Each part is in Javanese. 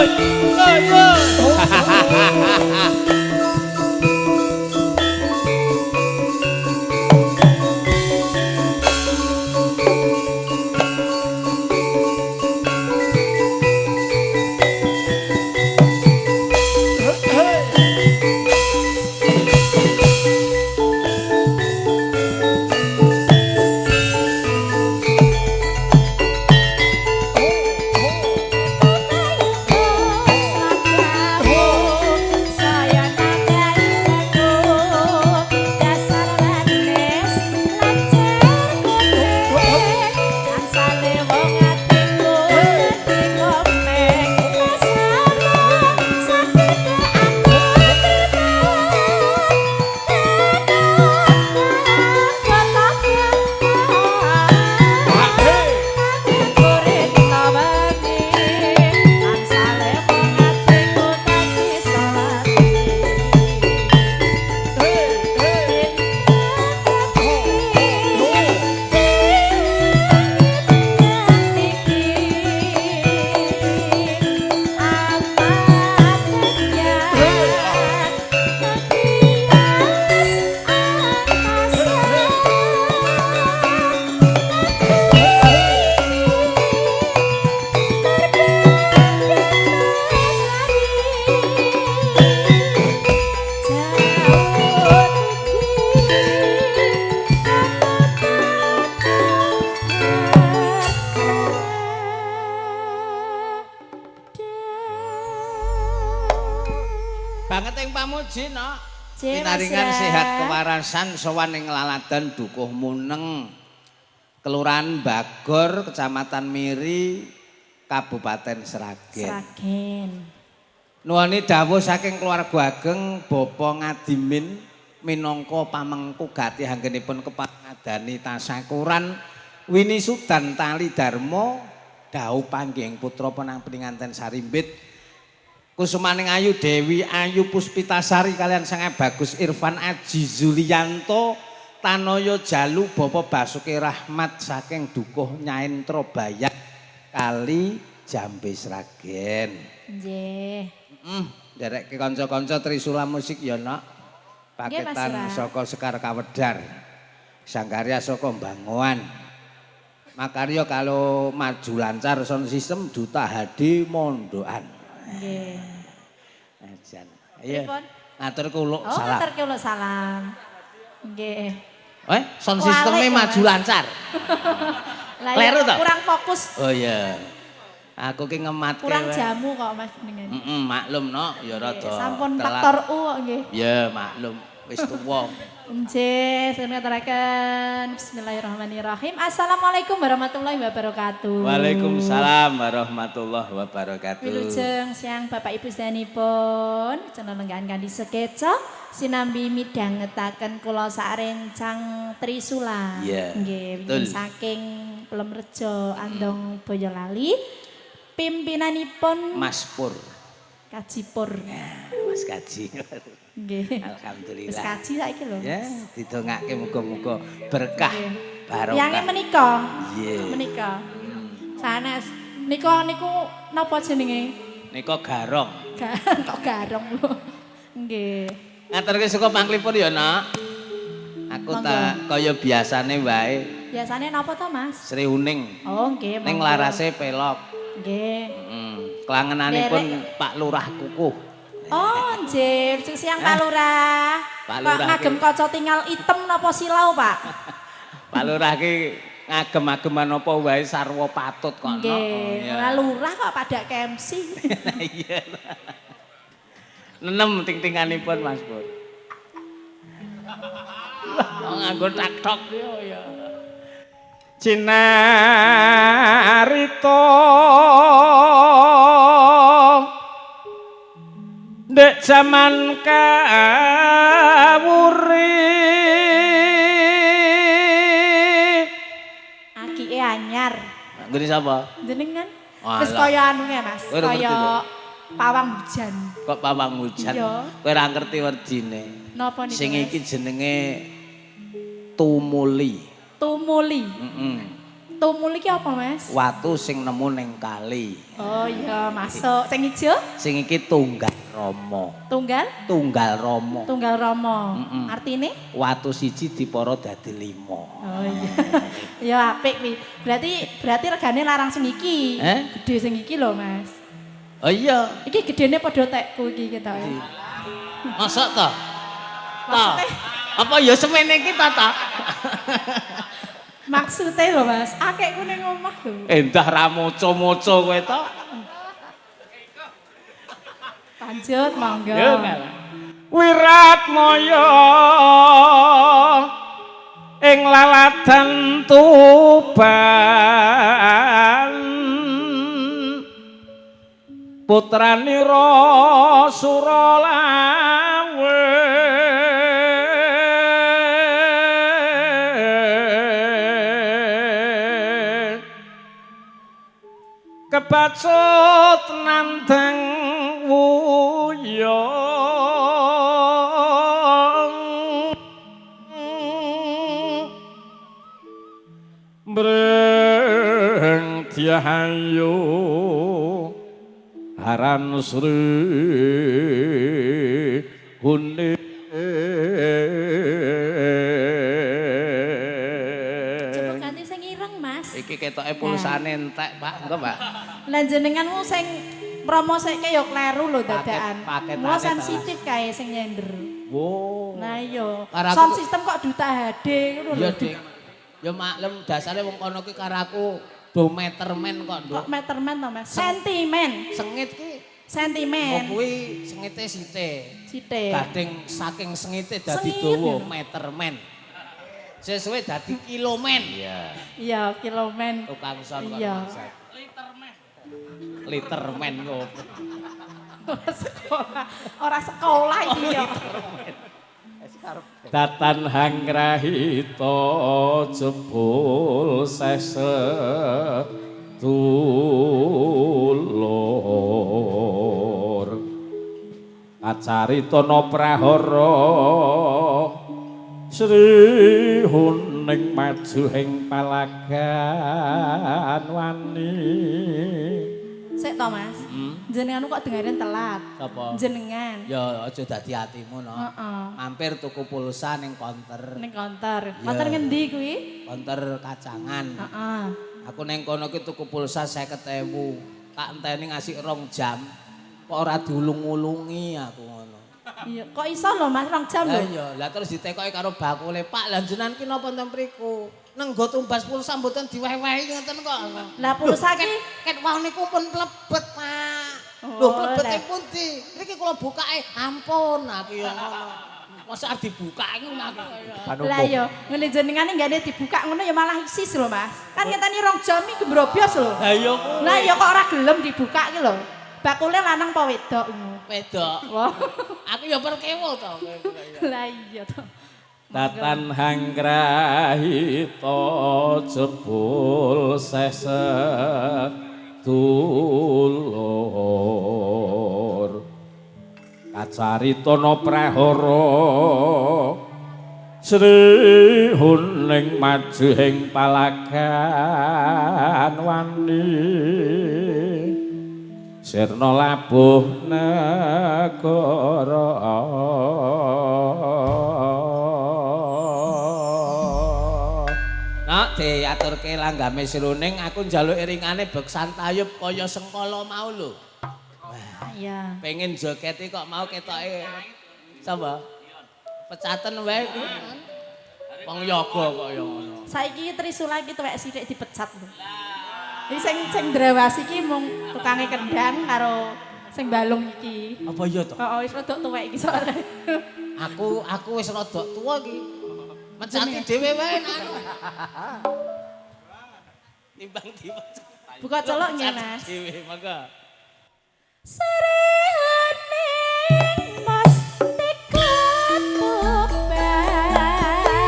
Yo yo. Pinaringan sehat kewarasan sowan ing Laladan Dukuh Muneng, Kelurahan Bagor, Kecamatan Miri, Kabupaten Sragen. Sragen. Nuwuni dawuh saking keluarga ageng Bapak Ngadimin minangka pamengku gati anggenipun kepangadani tasakuran winisudan tali dharma dawuh panggih putra penang pinanganten sarimbit Kusumaning Ayu Dewi Ayu Puspitasari kalian sangat bagus Irfan Aji Zulianto Tanoyo Jalu Bapak Basuki Rahmat saking Dukuh Nyaentro Bayak Kali Jambe Sragen. Nggih. Nderekke kanca-kanca Trisula Musik ya nok. Paketan saka Sekar Kawedar. Sangkarya saka Bangoan. Makarya kalau maju lancar sound system Duta HD Mondokan. Nggih. Ajan. Iya. Ngatur kuluk salam. Oh, ngatur kuluk salam. Nggih. Sound systemnya maju lancar. Kleru to? Kurang fokus. Oh iya. Aku ki ngematke. Kurang jamu kok Mas jenengan. Heeh, maklum no, ya rada. Sampun faktor U kok nggih. Ya, maklum. Wis tuwa. Nggih, sing ngaturaken bismillahirrahmanirrahim. Assalamualaikum warahmatullahi wabarakatuh. Waalaikumsalam warahmatullahi wabarakatuh. Wilujeng siang Bapak Ibu sedanipun, cenelenggahan kanthi sekeca sinambi midhangetaken kula sarencang Trisula. Nggih, saking Plemrejo Andong Boyolali. Pimpinanipun Mas Pur. Kaji Pur. Ya, Mas Kaji. Nggih. Alhamdulillah. Wis kaji saiki lho. Ya, didongake muga-muga berkah barokah. Yange menika. Nggih. Menika. Sanes nika niku napa jenenge? Nika garong. Kok garong lho. Nggih. Ngaturke suka panglipur ya, Nak. Aku tak kaya biasane wae. Biasane napa to, Mas? Sri Uning. Oh, nggih. Ning larase pelok. Nggih. Klangenanipun Pak Lurah Kukuh. Oh, nggih. Sing siang Pak Lurah. Pak Lurah ngagem kaca tinggal item napa silau, Pak? Pak Lurah ki ngagem-ageman apa wae sarwa patut kok. Nggih. Lah lurah kok pada KMC. Iya. Nenem ting-tinganipun Mas Pur. Wah, nganggo tak-tok yo ya. Cinarita ndek jaman kawuri akike anyar. Nggone sapa? Jenengan. Wis kaya anu ya Mas, kaya pawang hujan. Kok pawang hujan? Kowe ora ngerti werdine. Napa niku? Sing iki jenenge tumuli. Tumuli. Heeh. Tumul iki apa, Mas? Watu sing nemu ning kali. Oh iya, masuk. Sing ijo? Sing iki tunggal rama. Tunggal? Tunggal rama. Tunggal rama. Artine? Watu siji dipara dadi 5. Oh iya. Ya apik kuwi. Berarti regane larang sing iki. Eh? Gede sing iki lho, Mas. Oh iya. Iki gedene padha tekku iki ketoke. Mosok to? Ta. Apa ya semene iki ta ta? Maksudnya lho, Mas, akehku ning omah lho. Endah ra moco-moco kowe to. Lanjut monggo. Ya ngalah. Wiratmaya ing laladan Tuban putranira Suralawe kebacut nandang wuyung mreng Dyahayu aran Sri Huning. Coba ganti sing ireng, Mas. Iki ketoke pulsane entek, Pak. Engko, Pak. Lah jenenganmu sing promoseke ya kleru lho dadakan. Paketane Mula sensitif kae sing nyender. Wo. Nah iya. Sound system kok duta HD ngono lho. Iya, Dik. Ya maklum dasare wong kono ki karo aku do metermen kok, Nduk. Kok metermen to, Mas? Sentimen. Sengit ki. Sentimen. Oh kuwi sengite sithik. Sithik. Gading saking sengite dadi dawa metermen. Sesuai dadi kilomen. Iya. Iya, kilomen. Tukang son kok. Iya. Litermen. Litermen kok. Ora sekolah. Ora sekolah iki ya. Datan hangrahita jebul sese dulur acaritana prahara Sri Huning maju ing palagan wani. Sik to, Mas. Jenengan kok dengerin telat. Sapa? Jenengan. Ya aja dadi atimu no. Heeh. Mampir tuku pulsa ning konter. Ning konter. Konter ngendi kuwi? Konter kacangan. Heeh. Aku ning kono ki tuku pulsa 50.000. Tak enteni ngasih 2 jam. Kok ora diulung-ulungi aku ngono. Iya, kok iso lho Mas 2 jam Lah lho. iya, lah terus ditekoki karo bakule, "Pak, lah jenengan ki napa enten mriku?" Nenggo tumbas pulsa mboten diweh-wehi ngoten kok. Lah pulsa ki ket wau niku pun plebet, Pak. Oh, Lho plebete pundi? Niki kula bukake, ampun aku ya ngono. Masa arep dibukake ngono aku. Lah iya, ngene jenengane nggane dibuka ngono ya malah isis lho, Mas. Kan ngenteni 2 jam iki gemrobyos lho. Lah iya kuwi. Lah iya kok ora gelem dibuka ki lho. Bakule lanang apa wedok ngono? Wedok. Wah. Aku ya perkewo to. Lah iya to. Datan hangrahita jebul sese dulur acaritana prahara Sri Huning maju ing palagan wani sirna labuh negara. Nak diaturke langgame Sruning aku njaluk iringane beksan tayub kaya sengkala mau lho. Iya. Pengen jogeti kok mau ketoke sapa? Pecaten wae kuwi. Wong yoga kok ya ngono. Saiki Trisula iki tuwek sithik dipecat lho. Iki sing ndrawasi iki mung tukange kendang karo sing balung iki. Apa iya to? Heeh, wis rodok tuwek iki soalnya. Aku wis rodok tuwa iki. Mecati dhewe wae anu. Timbang dipecat. Buka celok nggih, Mas. Dhewe monggo. Srening Mustika Tuban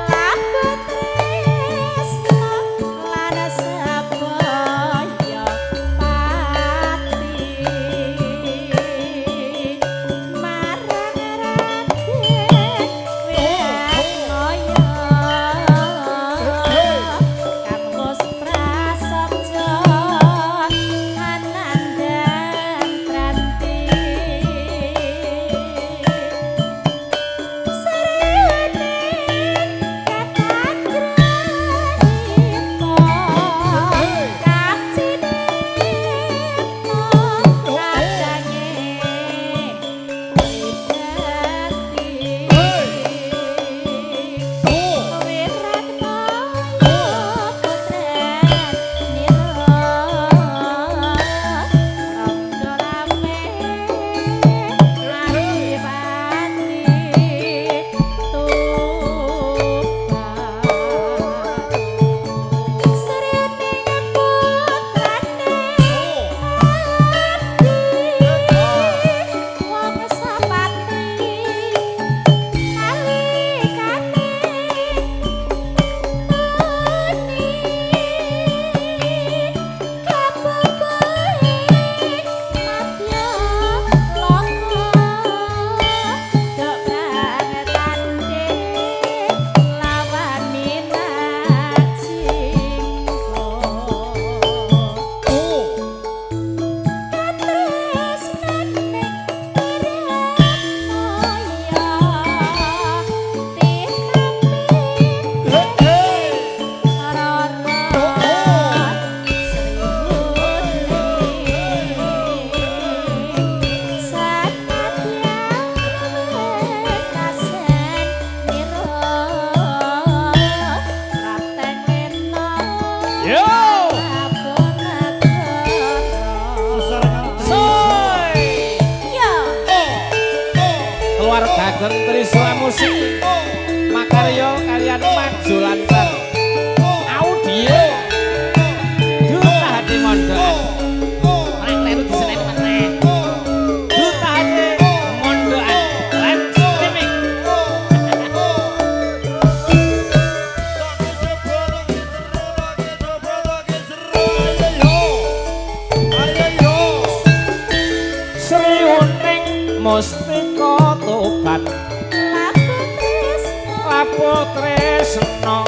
laku tresna lan sabaya pati marang Raden Wiranoyo kang Dumateng Trisula Musik makarya kaliyan maju lancar audio Duta Hati Mondokan. Ora kleru diseneni meneh. Duta Hati Mondokan live streaming. Sri Uning Mustika Tobat labuh tresna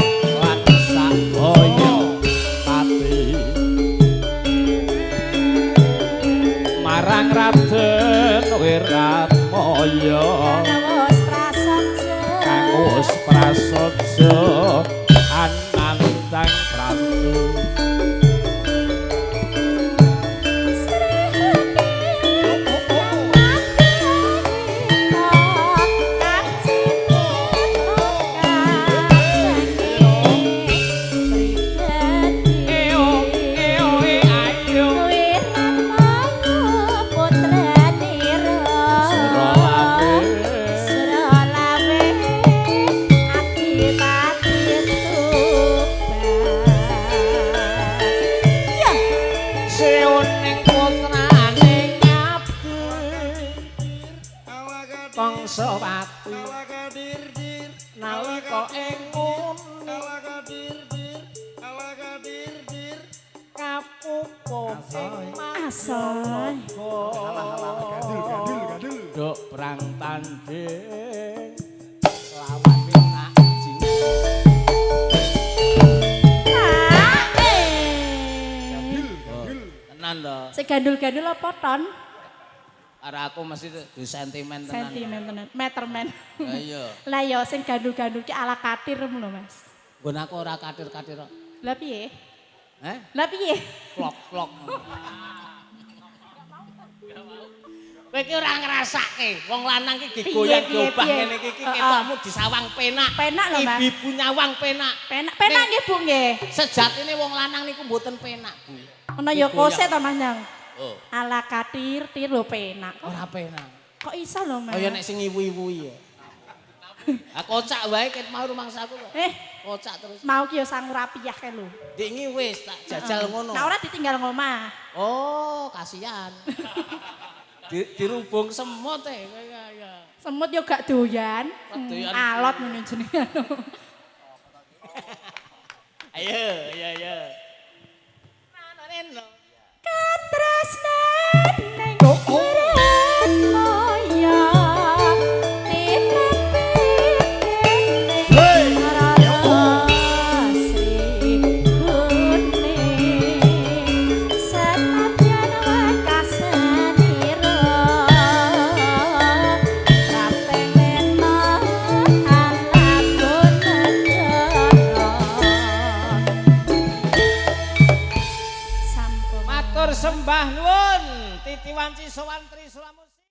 lan sabaya pati marang Raden Wiratmaya kang wis prasaja anantang prabu. Eo eo e ayo Suralawe Seuning putrane ngabdi Kangsawati nalika ing ngene kapupa ing Asoy. Duk perang tanding lawan nak jing. Tenan to. Sing gandul-gandul apa ton? Karo aku mesti di sentimen tenan. Sentimen tenan, metermen. Lah iya. Lah ya sing gandul-gandul ki ala katir lho, Mas. Nggon aku ora katir-katir kok. Lah piye? Heh? Lah piye? Klok-klok. Kowe iki ora ngrasake wong lanang iki digoyang Piye, piye, diobah piye? ngene iki iki ketokmu disawang penak. Penak lho, Mas. Ibu nyawang penak. Penak, penak nggih, Bu nggih. Sejatine wong lanang niku mboten penak, Bu. Ana ya Digoyang. kose to Mas Nyang. Oh, Ala katir tir lho penak. ora penak. Kok iso lho, Mas? Kaya nek sing iwu-iwu ya. Ah kocak wae ket mau rumangsaku kok. Eh, Kocak terus. mau ki ya sangu rapiyah kae lho. Dingi wis tak jajal ngono. Nah ora ditinggal ngomah. Oh, kasihan. Dirubung semut e. Ya, ya. Semut yo gak doyan. Doyan. Alot ngono jenenge. Ayo, ayo, ayo. Nah, reno. Katresnan ning Wiratmaya tinampi kene Rara Sri Kuning senadyan wekasanira kaping lena alabun negara. Sampun. Matur sembah nuwun titiwanci sowan Trisula Musik.